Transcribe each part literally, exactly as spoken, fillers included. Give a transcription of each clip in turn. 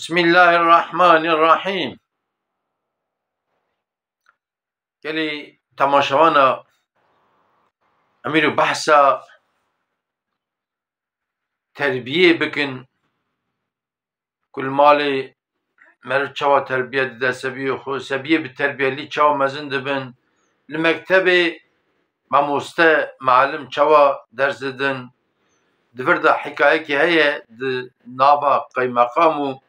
Bismillahirrahmanirrahîm. Gelî temaşevana, em îro behsa terbiyê bikin. Ku li malê meriv çawa terbiye dide sebiyê xwe, sebiyê bi terbiyelî çawa mezin dibin, li mektebê mamoste, muallim çawa ders didin. Di vir de hikayekî heye di nava qeymeqam û,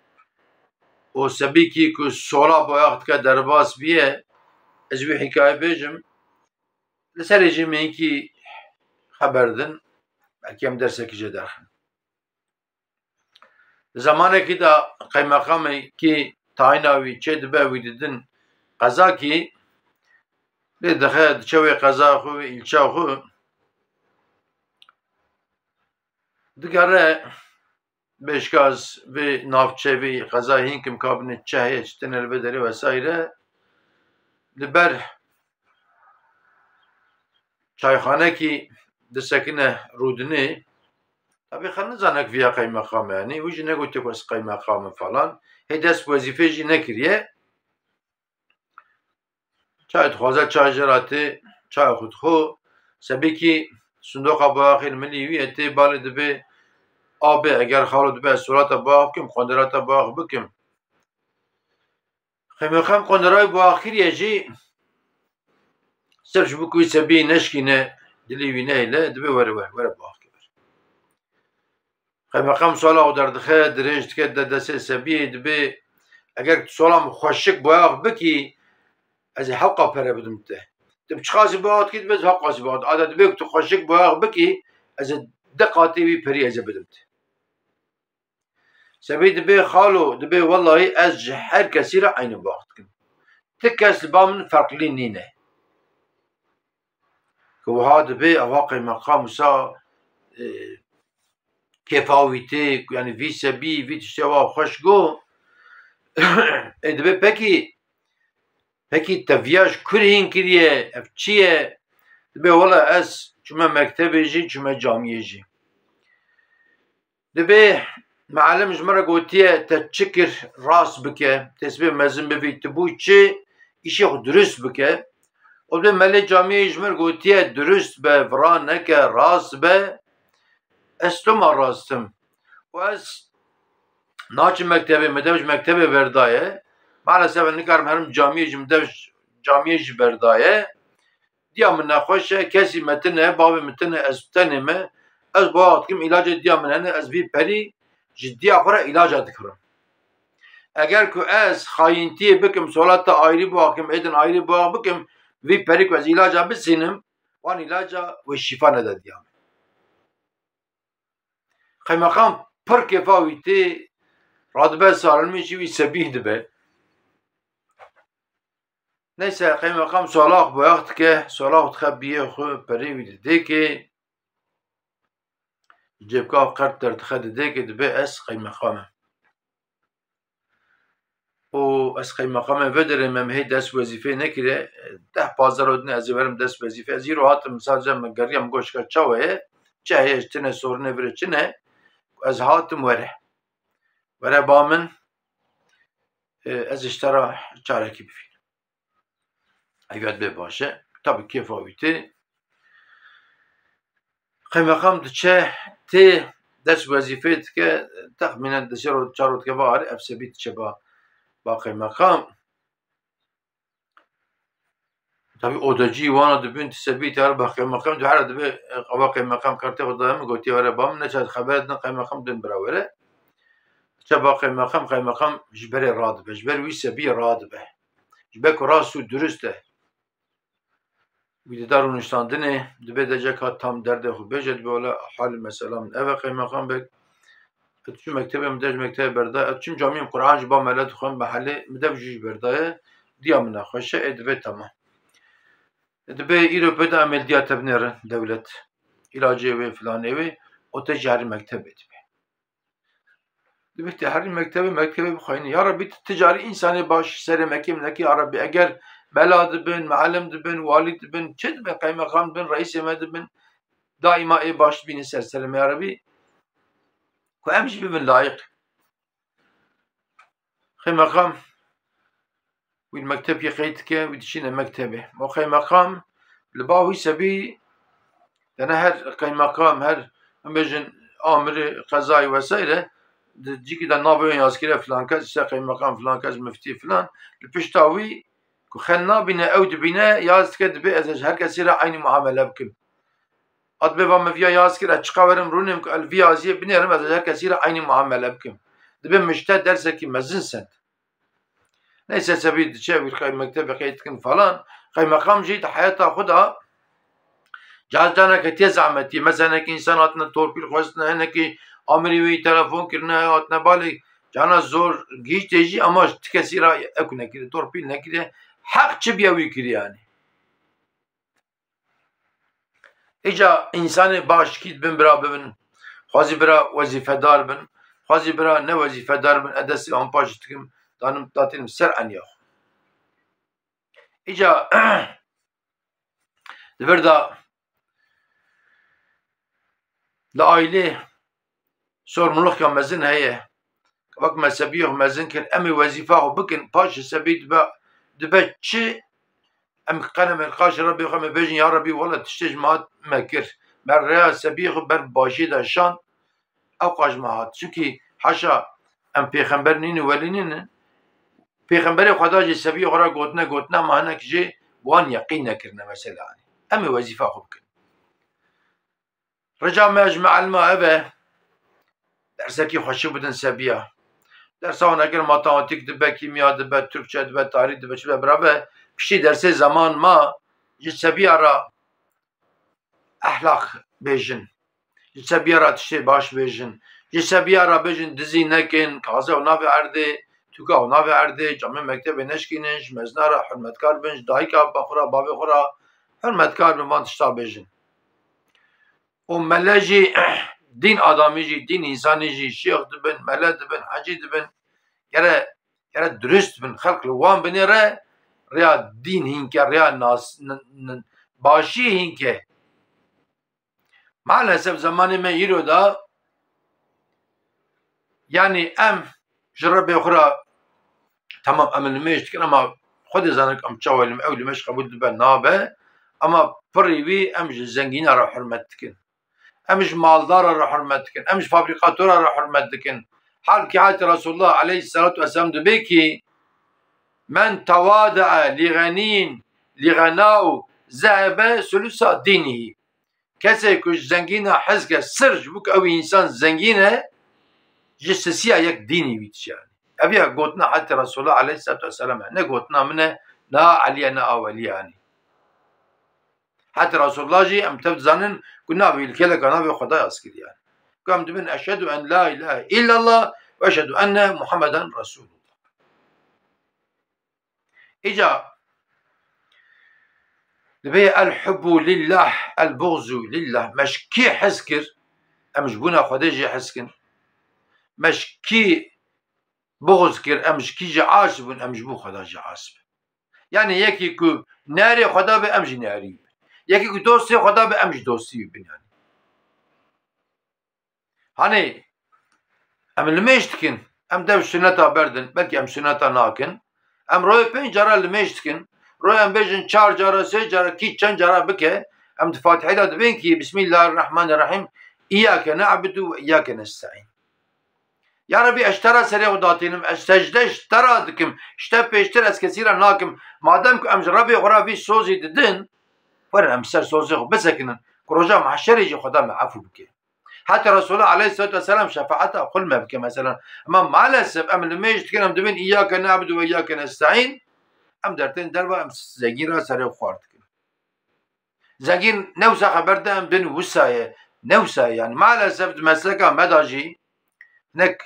û sebîkî ku sola boyax dike derbas biye. Ez wî hikaye bêjim. Li serê jî me hinkî xeber din, belkî em dersekî jê derxin. Di zemanekî de qeymeqamekî tayîna wî çê dibe, wî didin qezakî, lê dixe diçe wê qeza xwe, wê îlça xwe, digere bêşkaz vê navçe, vê qezayê hîn kim kabine çi heye, çi tine li vê derê vesaire. Li ber çayxanekî disekine rûdinê. Tabî xwe nizane ku viya qeymeqam e, yanî wî jî negotiye ku ez qeymeqam im falan. Hê dest wezîfê jî nekiriye. Çay dixwaze, çay jê re tê, çaya xwe dixwe. Sebîkî sindoqa boyaxê li milî wî ye, tê balê dibê, abê, eger xalo dibe ez solata boyax bikim, qonderata boyax bikim. Qeymeqam qonderayê boyax kiriye jî, sirf ji bo ku wî sebî neşkîne, dilê wî nehêle, dibê were, were, were boyax kir. Qeymeqam sola xwe derdixe, dirêj dike, dide destê sebiyê, dibê, eger tu sola min xweşik boyax bikî, ez ê hewqa pere bidim te. Tu bi çiqasî boyax dikî, dibê ez hewqasî boyax dikim. Ada dibê ku tu xweşik boyax bikî, ez ê di qatê wî perî ez ê bidim te. Sebî dibê, xalo, dibê, wellahî ez ji her kesî re eynî bax dikim. Ti kes li ba min ferqlî nîne. Ku wiha dibê, eva qeymeqam wisa, e, kêfa wî tê, yanî vî sebî, vî tiştê wa xweş got. Ê dibê, pekî, pekî te viya ji kur hîn kiriye, ev çi ye? Dibê, wela ez çûme mektebê jî, çûme camiyê jî. Dibê, mealim ji min re gotiye, te çi kir, rast bike, te sibê mezin bibî, tu bû çi, îşê xwe dirust bike. Û dibê, melê camiyê ji min re gotiye, dirust be, vira neke, rast be, ez toma rast im. Û ez naçim mektebê, min dev ji mektebê berdaye. Maalesef ez nikarim herim camiyê jî, min dev ji camiyê jî berdaye. Diya min nexweş e, kesî me tine, bavê min tine, ez tenê me. Ez bawer dikim, îlacê diya min hene, ez vî perî ji diya xwe re îlaca dikirim. Eger ku ez xayîntiyê bikim, solata ayrî biaxim, êdin ayrî biax bikim, vî perî ku ez îlaca bisînim, wan îlaca wê şîfa nede diya min. Qeymeqam pir kêfa wî tê, radibe salimî jî wî sebîh dibe. Neyse, qeymeqam sola xwe boyax dike, sola xwe dixe biyê xwe, perê wî didêkê, cêbka xwe qert derdixe didêkê, dibê ez qeymeqam im. Û ez qeymeqamê vê derê me, min hê dest wezîfeyê nekiriye. Deh pazdeh roj din ez ê werim dest wezîfê. Ez îro hatim, sadece min geriya, min got, şika çawa ye? Çi heye, çi tine, sorunê virê çi ne? Ez hatim, were. Were ba min, e, ez ji te re çarekî bivînim. Ev ya dibê baş e. Tabî kêfa wî tê. Qeymeqam diçe tê dest wezîfê dike, texmînen di sê roj, çar roj dike va erê, ev sebî diçe ba, ba qeymeqam. Tabî odecî wana dibin, ti sebî tê ba qeymeqam, di here dibê, eva qeymeqam kartê xwe daye min, gotiye, were ba min, neçe xeber din qeymeqam din bira were. Diçe ba qeymeqam, qeymeqam ji berê radibe, ji ber wî sebî radibe. Ji ber ku rast û dirust e. Wî dida rûniştandinê, dibê dê ceka tam derdê xwe bêje, dibê wele hal û mesela min ev e, qeymeqam beg. Ez çûm mektebê, min dev ji mektebê berda, ez çûm camiyê, min Quran ji ba mele dixwend, mehelê min dev jû jî berdaye, diya min nexweş e, ê dibê tamam. Dibê îro pê de em ê li diya te binêrin dewlet. Îlacê wê, filanê wê, û te jî herî mektebê dibê. Dibê te herî mektebê, mektebê bixweyne. Ya Rebî, tu ti carî însanê baş serê mekê min nekî, ya Rebî. Eger mela dibin, muallim dibin, walî dibin, çi dibin, qeymeqam dibin, reîsê me dibin, daîma ê baş dibîne ser serê me, ya Rebî. Ku em jî bibin layiq. Qeymeqam wî li mektebê qeyd dike, wî dişîne mektebê. O qeymeqam li ba wî sebî, dene her qeymeqam, her, em bêjin, amirê qezayê wesayre, di cîkî de navê wê yazkire filan kes, işte qeymeqam filan kes, miftî filan, li pişta wî ku xel nabîne, ew dibîne, yaz dike, dibê ez ê ji her kesî re eynî muamele bikim. A dibê va min viya yaz kir, ez çiqa werim rûnim ku ez li vî yaziyê binêrim, ez ê ji her kesî re eynî muamele bikim. Dibê min ji te dersekî mezin send. Neyse, sebî diçe wî qey-, mektebê qeyd dikin falan. Qeymeqam jî di heyata xwe de caz caneke tê zehmetî. Mesela hinekî însan hatine torpîl xwestine, hinekî amirî wî telefon kirine, hatine balê cana zor gihîştê jî, ama ji ti kesî re ew nekiriye, torpîl nekiriye. Heq çi biye wî kiriye yanî. Îca însanê baş kî dibin bira bibin, xwezî bira wezîfedar bin, xwezî bira ne wezîfedar bin, ez destê wan paş dikim, danim datînim ser eniya xwe. Îca di vir de li aîlê sorumlulûka mezin heye. Wek me sebiyê xwe mezin kir, em ê wezîfa xwe bikin, paşê sebî dibe, dibe çi? Em qenemê li qaşê Rebê xwe me bêjin, ya Rebî, wela tiştê ji me hat me kir. Me rêya sebiyê xwe ber başiyê de şand, ew qaş me hat. Çunkî haşa em pêxember nînin, welî nînin. Pêxemberê Xweda jî sebiyê xwe re gotine, gotine, ama hinek jê wan yeqîn nekirine mesela. Em ê wezîfa xwe bikin. Rica me ji mealima ev e, dersekî xweşik bidin sebiya. Dersa wan eger matematîk dibe, kîmya dibe, Tirkçe dibe, tarîx dibe, çi dibe, birave piştî dersê zeman ma ji sebiya re ehlaq bêjin. Ji sebiya re tiştê baş bêjin. Ji sebiya re bêjin dizî nekin, kaze û navê erdê, tûka û navê erdê, camê mektebê neşkînin, ji mezina re hurmetkar bin, ji dayika xwe re, bavê xwe re hurmetkar bin, van tişta bêjin. Û mele jî, dîn adamî jî, dîn însanî jî, şêx dibin, mele dibin, hecî dibin. Gere, gere durist bin, xelk li wan binê re rêya dîn hînke, rêya nas-, n-, n-, başî hînke. Maalesef zemanê me îro de, yanî em ji Rebê xwe re, temam em limêj dikin, ama Xwedê zane em çawa lim-, ew limêj qebûl dibe nabe, ama pirî wî em ji zengîna re hurmet dikin. Em ji maldara re hurmet dikin, em ji fabrîkatora re hurmet dikin. Halkî hatî Resulullah aleyhisselatu vesselam dibê ki, "Men tewade'e li ghenîn, li ghenau zehebe sulusa dînî." Kesê ku ji zengîna hez ke sir ji bo ku ew însan zengîn e, ji sisiya yek dînî wî diçe. Ev ya gotina hetê Resulullah aleyhisselatu vesselam e. Ne gotina min e, ne a Elî ye, ne a welî ye, yanî. Hetê Resulullah jî em tev dizanin ku navê wî li kêleka navê Xwedayê askirî, yanî. Ku em dibin, "Eşhedû en la ilahe illallah ve eşhedû enne Muhammeden Resulullah." Îca dibê el hubbu lillah, el buxzu lillah. Me ji kî hez kir, em ji bona Xwedê jê hez kin. Me ji kî buxz kir, em ji kî jê aciz bûn, em ji bo Xweda jê aciz bin. Yanî yekî ku nêrê Xweda be, em jî nêrî bin. Yekî ku dostê Xweda be, em jî dostî wî bin yanî. Hanê em limêj dikin, em dev suneta berdin, belkî em suneta nakin. Em royê pênc cara limêj dikin, royê em bêjin çar cara, sê cara, kî çend cara bike, em di Fatihê de dibên kî Bismillahirrahmanirrahîm, İyyâke na'budu ve iyyâke nesta'în. Ya Rebî, ez ji te re serê xwe datînim, ez secde ji te re dikim, ji te pêştir ez kesî re nakim. Madem ku em ji Rebê xwe re vî sozî didin, werin em ser sozê xwe bisekinin, ku roja mehşerê jî Xweda me efû bike. Heta Resulullah aleyhissalatu vesselam şefaeta xwe li me bike mesela. Ama maalesef em limêj dikin, em dibên İyyâke na'budu ve iyyâke nesta'în, em dertên derva, em zengîn re serê xwe xwar dikin. Zengîn ne wisa xeber de em din wisa ye. Ne wisa ye. Yanî maalesef di mesleka me de jî hinek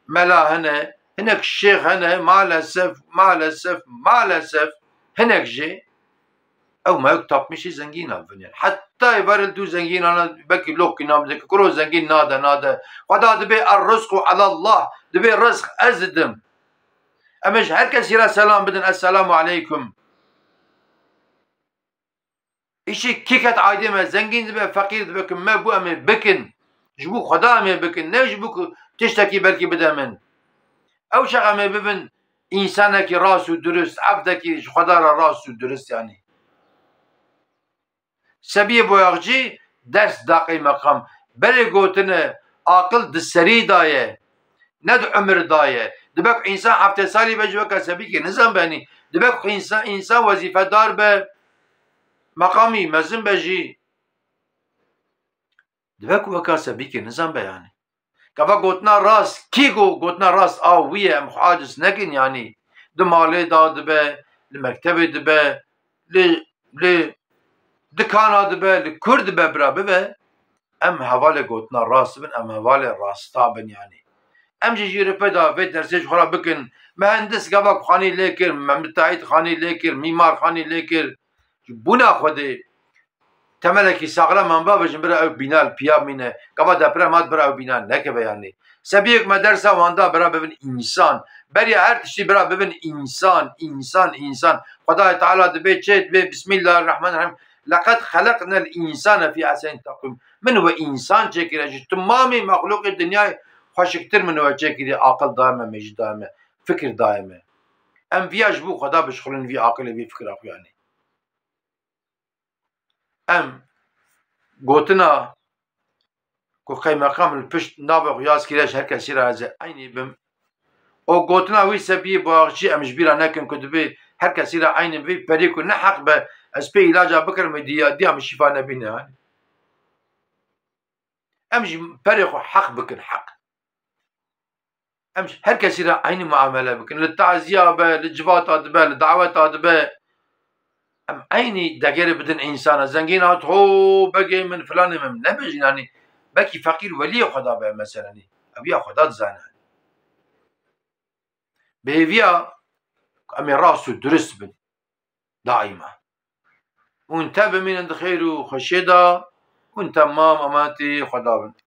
mela hene, hinek şêx hene, maalesef, maalesef, maalesef hinek jî ew mewk tapmişî zengîna vinên. Heta êvaril tu zengînana belkî lokî nam dike, kuro zengîn nade, nade. Xweda dibê er rizqu alallah, dibê rizq ez didim. Em ê ji her kesî re selam bidin, Esselamu aleykum. Îşî kî ket aydê me, zengîn dibe, feqîr dibe, ku me bû em ê bikin. Ji bo Xweda em ê bikin, ne ji bo ku tiştekî belkî bide min. Ew çax em ê bibin însanekî rast û durist, evdekî ji Xweda re rast û durist yanî. Sebiyê Boyaxçî ders da qeymeqam. Berê gotine, aqil di serî da ye, ne di umir da ye. Dibe ku însan heftê salî be jî weke Sebîkê nizan be, yanî dibe ku însan, însan wezîfedar be, meqamî mezin be jî, dibe ku weka Sebîkê nizan be yanî. Gava gotina rast, kî got gotina rast a wî ye, em xwe aciz nekin yanî. Di malê da dibe, li mektebê dibe, li, li dikana dibe, li kur dibe bira bibe, em hevalê gotina rast bin, em hevalê rasta bin yanî. Em jî jî ripê da vê dersê ji xwe re bikin. Mehendis gava ku xanî lê kir, me-, mitahîd xanî lê kir, mîmar xanî lê kir. Ji bûna Xwedê temelekî saxlem em bavêjin, bira ew bîna li piya bimîne. Gava deprem hat, bira ew bîna nekeve yanî. Sebiyek me dersa wan da, bira bibin însan. Beriya her tiştî bira bibin însan, însan, însan. Xwedayê Teala dibê çê, dibê Bismillahirrahmanirrahîm. Leqed xeleqnel însane fî ehseni teqwîm. Min we însan çêkiriye. Ji timamê mexlûqê dinyayê xweşiktir min we çêkiriye. Aqil daye me, mejî daye me, fikir daye me. Em viya ji bo Xweda bişxulin, vî aqilê, vî fikira xwe yanî. Em gotina ku qeymeqam li pişt navê xwe yaz kiriye, ji her kesî re ez ê eynî bim. Û gotina wî Sebiyê Boyaxçî em ji bîra nekin ku dibê her kesî re eynî bivî, perê ku ne heq be, ez pê îlaca bikirim, wê diya, diya min şîfa nebîne. Em ji perê xwe heq bikin, heq. Em ji her kesî re eynî muamele bikin. Li taziya be, li civata dibe, li daweta dibe. Em eynî degerê bidin însana. Zengîn hat, ho, begê min, filanê min, nebêjin, yanî belkî feqîr weliyê Xweda be, meselenî. Ev ya Xweda dizane. Bi hêviya em ê rast û durist bin. Daîma. Hûn tev bimînin di xêr û xweşiyê de, hûn temam emanetî Xweda bin.